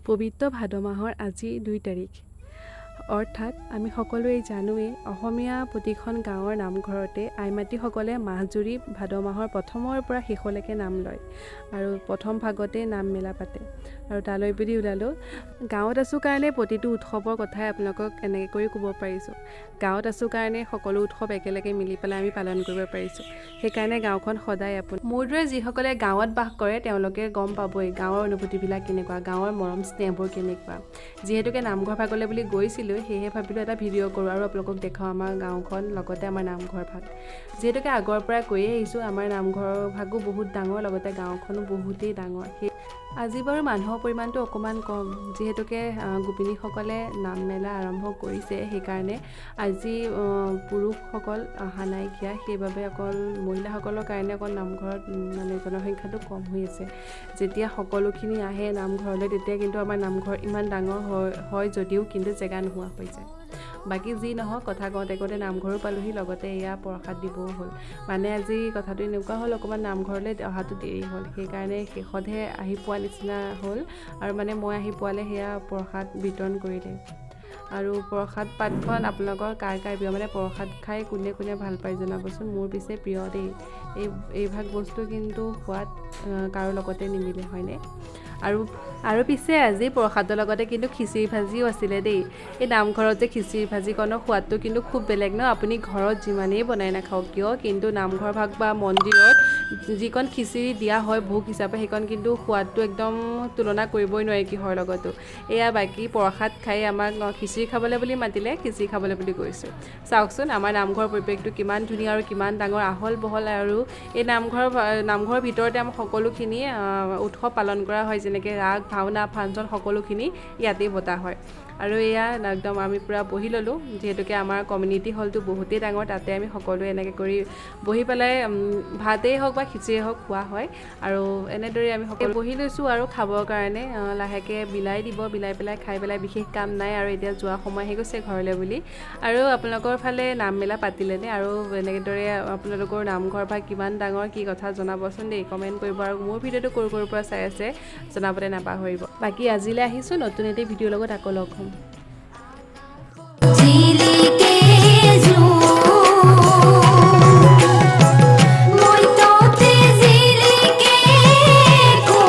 পবিত্ৰ ভাদ মাহৰ আজি 2 তাৰিখ। অৰ্থাৎ আমি সকলোৱে জানোৱেই, অসমীয়া প্ৰতিখন গাঁৱৰ নামঘৰতে আইমাতৃসকলে মাহজুৰি ভাদ মাহৰ প্ৰথমৰ পৰা শেষলৈকে নাম লয় আৰু প্ৰথম ভাগতে নাম মেলা পাতে। আৰু তালৈ বুলি ওলালোঁ। গাঁৱত আছোঁ কাৰণে প্ৰতিটো উৎসৱৰ কথাই আপোনালোকক এনেকৈ কৰি ক'ব পাৰিছোঁ। গাঁৱত আছোঁ কাৰণে সকলো উৎসৱ একেলগে মিলি পেলাই আমি পালন কৰিব পাৰিছোঁ। সেইকাৰণে গাঁওখন সদায় আপোন। মোৰ দৰে যিসকলে গাঁৱত বাস কৰে, তেওঁলোকে গম পাবই গাঁৱৰ অনুভূতিবিলাক কেনেকুৱা, গাঁৱৰ মৰম স্নেহবোৰ কেনেকুৱা। যিহেতুকে নামঘৰ ভাগলৈ বুলি গৈছিলোঁ, সেয়েহে ভাবিলোঁ এটা ভিডিঅ' কৰোঁ আৰু আপোনালোকক দেখাওঁ আমাৰ গাঁওখন, লগতে আমাৰ নামঘৰ ভাগ। যিহেতুকে আগৰ পৰা কৈয়ে আহিছোঁ, আমাৰ নামঘৰৰ ভাগো বহুত ডাঙৰ, লগতে গাঁওখনো বহুতেই ডাঙৰ। সেই আজি বাৰু মানুহৰ পৰিমাণটো অকণমান কম, যিহেতুকে গোপিনীসকলে নাম মেলা আৰম্ভ কৰিছে। সেইকাৰণে আজি পুৰুষসকল অহা নাইকিয়া। সেইবাবে অকল মহিলাসকলৰ কাৰণে অকল নামঘৰত মানে জনসংখ্যাটো কম হৈ আছে। যেতিয়া সকলোখিনি আহে নামঘৰলৈ, তেতিয়া কিন্তু আমাৰ নামঘৰ ইমান ডাঙৰ হয় হয় যদিও কিন্তু জেগা নোহোৱা হৈ যায়। বাকী যি নহওক, কথা কওঁতে কওঁতে নামঘৰো পালোহি, লগতে এয়া প্ৰসাদ দিবও হ'ল। মানে আজি কথাটো এনেকুৱা হ'ল, অকণমান নামঘৰলৈ অহাটো দেৰি হ'ল, সেইকাৰণে শেষতহে আহি পোৱা নিচিনা হ'ল। আৰু মানে মই আহি পোৱালে সেয়া প্ৰসাদ বিতৰণ কৰিলে। আৰু প্ৰসাদ পাতখন আপোনালোকৰ কাৰ কাৰ প্ৰিয়, মানে প্ৰসাদ খাই কোনে কোনে ভাল পায় জনাবচোন। মোৰ পিছে প্ৰিয় দেই। এইভাগ বস্তু কিন্তু সোৱাদ কাৰো লগতে নিমিলে, হয়নে? আৰু পিছে আজি প্ৰসাদৰ লগতে কিন্তু খিচিৰি ভাজিও আছিলে দেই। এই নামঘৰত যে খিচিৰি ভাজিকণৰ সোৱাদটো কিন্তু খুব বেলেগ ন? আপুনি ঘৰত যিমানেই বনাই নাখাওক কিয়, কিন্তু নামঘৰ ভাগ বা মন্দিৰত যিকণ খিচিৰি দিয়া হয় ভোগ হিচাপে, সেইকণ কিন্তু সোৱাদটো একদম তুলনা কৰিবই নোৱাৰি কিহৰ লগতো। এয়া বাকী প্ৰসাদ খাই আমাক খিচিৰি খাবলৈ বুলি মাতিলে, খিচিৰি খাবলৈ বুলি গৈছোঁ। চাওকচোন, আমাৰ নামঘৰৰ পৰিৱেশটো কিমান ধুনীয়া আৰু কিমান ডাঙৰ, আহল বহল। আৰু এই নামঘৰৰ ভিতৰতে আমাৰ সকলোখিনি উৎসৱ পালন কৰা হয়, যেনেকৈ ৰাস, ভাওনা, ফাংচন সকলোখিনি ইয়াতেই পতা হয়। আৰু এয়া একদম আমি পূৰা বহি ল'লোঁ, যিহেতুকে আমাৰ কমিউনিটি হলটো বহুতেই ডাঙৰ। তাতে আমি সকলোৱে এনেকৈ কৰি বহি পেলাই ভাতেই হওক বা খিচিৰিয়েই হওক খোৱা হয়। আৰু এনেদৰে আমি সকলো বহি লৈছোঁ আৰু খাবৰ কাৰণে লাহেকৈ বিলাই দিব, বিলাই পেলাই খাই পেলাই বিশেষ কাম নাই আৰু এতিয়া যোৱা সময় আহি গৈছে ঘৰলৈ বুলি। আৰু আপোনালোকৰ ফালে নাম মেলা পাতিলেনে? আৰু এনেদৰে আপোনালোকৰ নামঘৰ ভাগ কিমান ডাঙৰ, কি কথা জনাবচোন দেই, কমেণ্ট কৰিব। আৰু মোৰ ভিডিঅ'টো ক'ৰ ক'ৰ পৰা চাই আছে জনাবলৈ নাপাহৰিব। বাকী আজিলৈ আহিছোঁ, নতুন এটি ভিডিঅ'ৰ লগত আকৌ লগ হ'ম।